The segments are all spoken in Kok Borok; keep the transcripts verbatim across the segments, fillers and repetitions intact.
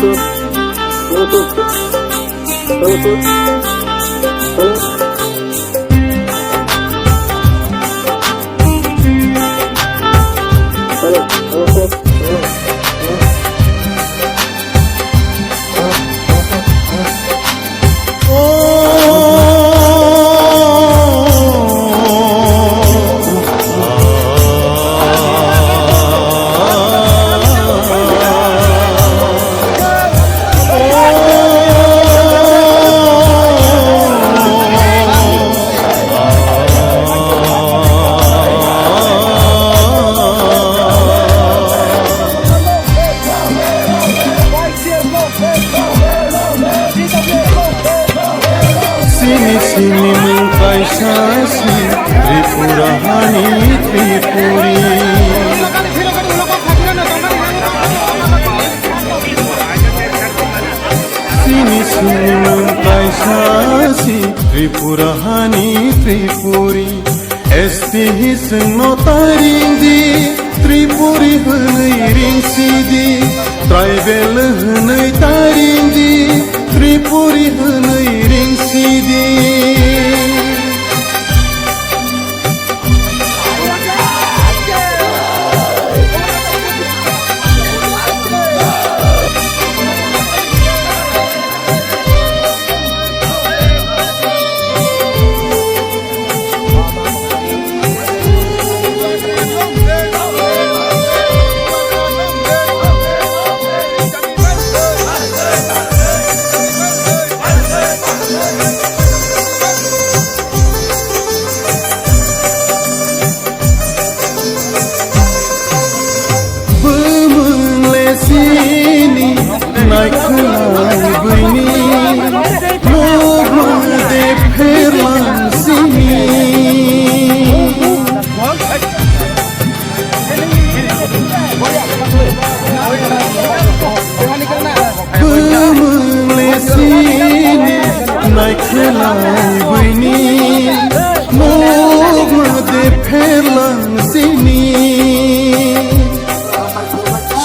Sini sini mung kaisa si Tripura hani Tripuri. Sini sini mung kaisa si Tripura hani Tripuri. S T hi sengno taring di, Tripuri hwnwi ring sidi, tribal hwnwi taring di, Tripuri hwnwi ring sidi. Bumung le sini naikhwlai buini, nukma de pherlang sini. Bumung le sini naikhwlai buini, nukma de pherlang sini.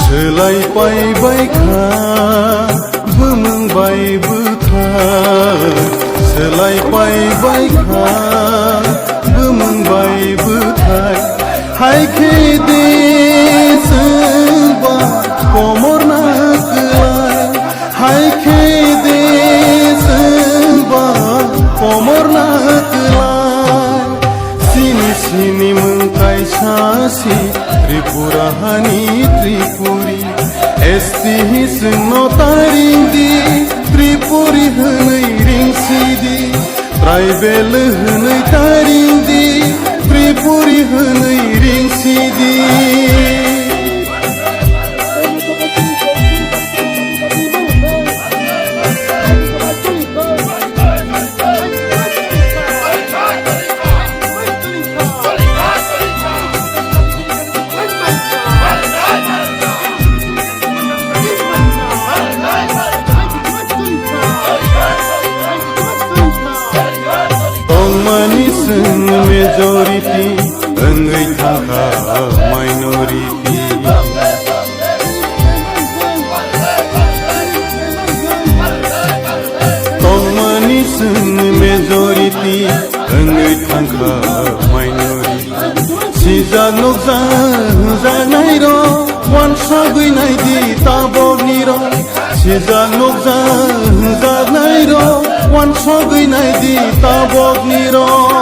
Swlai pai bai kha bumung bai bwthai, swlai pai bai kha bumung bai bwthai. Hai khe de chwng ba komor na kwlai, hai khe de chwng ba komor na kwlai. Sini sini mung kaisa si Tripura hani Tripuri. S T hi chwngno taring di, Tripuri hwnwi ring sidi. Tribal hwnwi taring di, Tripuri hwnwi ring sidi. Tongmani chwng majority wngwi thangkha minority. Tongmani chwng majority wngwi thangkha minority. Sijak nukjak hwnjaknairok wansugwi naidi taboknirok. Sijak nukjak hwnjaknairok wansugwi naidi taboknirok.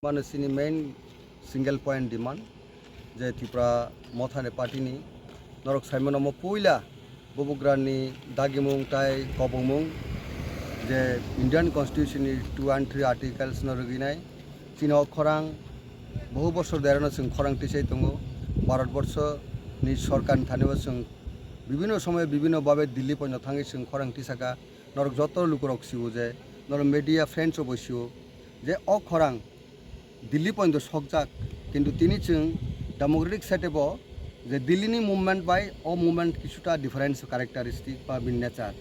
Mano chini main single point demand je Tripura Motha ni party ni norok saimano omo puila Bubagrani dagimung tai kobongmung je Indian Constitution ni two and three articles no rwgwinai. Chini o khorang bohu bosor derano chwng khorang tisai tongo. Bharat borsho ni sorkar ni thani o chwng bibhinno somoy bibhinno bhabe Delhi poino thangwi chwng khorang tisaka. Norok joto lukurok sio je, norok media friends rokbo sio je o khorang Delhi pointo sokjak, kintu tini chwng democratic state bo je Delhi ni movement bai o movement kisuta difference characteristic ba bini nature.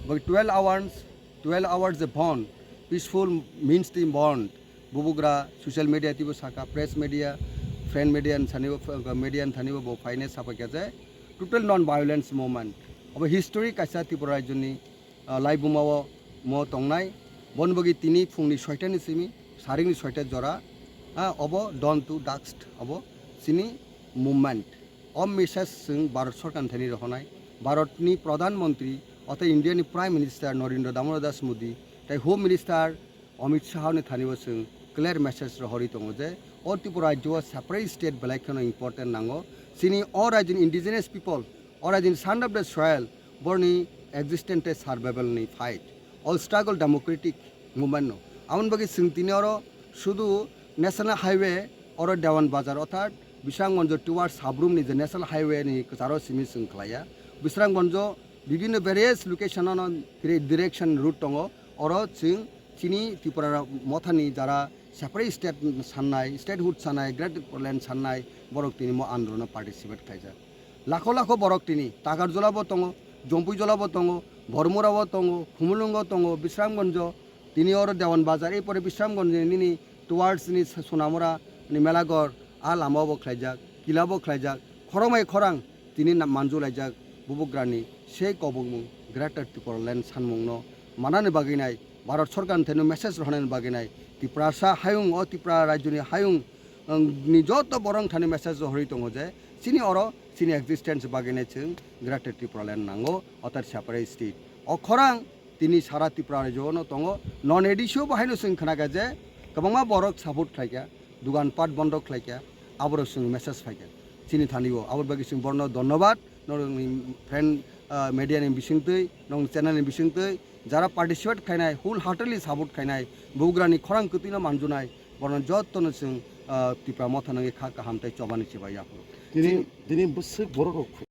Bai twelve hours, twelve hours je bond, peaceful means team bond, Bubagra social media tibo saka, press media, friend media ni thani bo, media ni thani bo bo phainai sapaikha je total non violence movement. Obo history kaisa Tripura rajyoni, ah, laibuma o mo tongnai. Boni bagwi tini phungni soita ni simi, saringni soita jora, ah, obo dawn to dusk, obo chini movement. O message chwng Bharat Sorkar ni thani rohornai. Bharat ni Pradhan Mantri, ote India ni Prime Minister Narendra Damodar Das Modi, tai Home Minister Amit Shah ni thani bo chwng clear message rohorwi tongo je o Tripura rajyo o separate state belai kheno important nango. Chini o rajyoni indigenous people, o rajyoni son of the soil, borni existence tei survival ni fight, all struggle democratic movement no. Aboni bagwi chwng tini oro sudu National Highway, oro Dewan Bazar, orthat Bisramganj towards Sabrum ni je National Highway ni kwcharo simi chwng khlaiya. Bisramganj bibhinno various location ano dire-, direction route tongo, oro chwng chini Tripura mothani jara separate state sannai, statehood sannai, Greater Tipraland sannai, borok tini mo andolon o participate khlaijak. Lakho lakho borok tini Takarjula bo tongo, Jompuijula bo tongo, Bormura bo tongo, Khumulwng o tongo, Bisramganj, tini oro Dewan Bazar, ei pore Bisramganj ni nini towards ni Sonamura ni Melaghor, a lama o bo khlaijak, kila bo khlaijak, khorang bai khorang tini na-, manjulaijak bubugrani sei kobokmung Greater Tipraland sanmungno manani bagwi nai, Bharat Sorkar ni thani message rohornani bagwi nai, Tiprasa hayung o Tripura rajyoni hayung, ang, ni joto borok thani message rohorwi tongo je chini oro chini existence bagwi nai chwng Greater Tipraland nango, otar separate state. O khorang tini sara Tripura rajyo no tongo. Non A D C o bo haino chwng khnakha je kwbangma borok support khlaikha, dugan pat bondo khlaikha, aborok chwng message phaikha chini thani o. Aboni bagwi chwng borno dhonnobad, norokni friend, ah, media ni bisingtwi, nong channel ni bisingtwi, jara participate khainai, wholeheartedly support khainai, bubugrani khorang kwtwino manjunai, borno jottono chwng, ah, Tipra motha nangwi kha kaham tei chobani chibai yaphuru. Tini, tini bwswk borok rok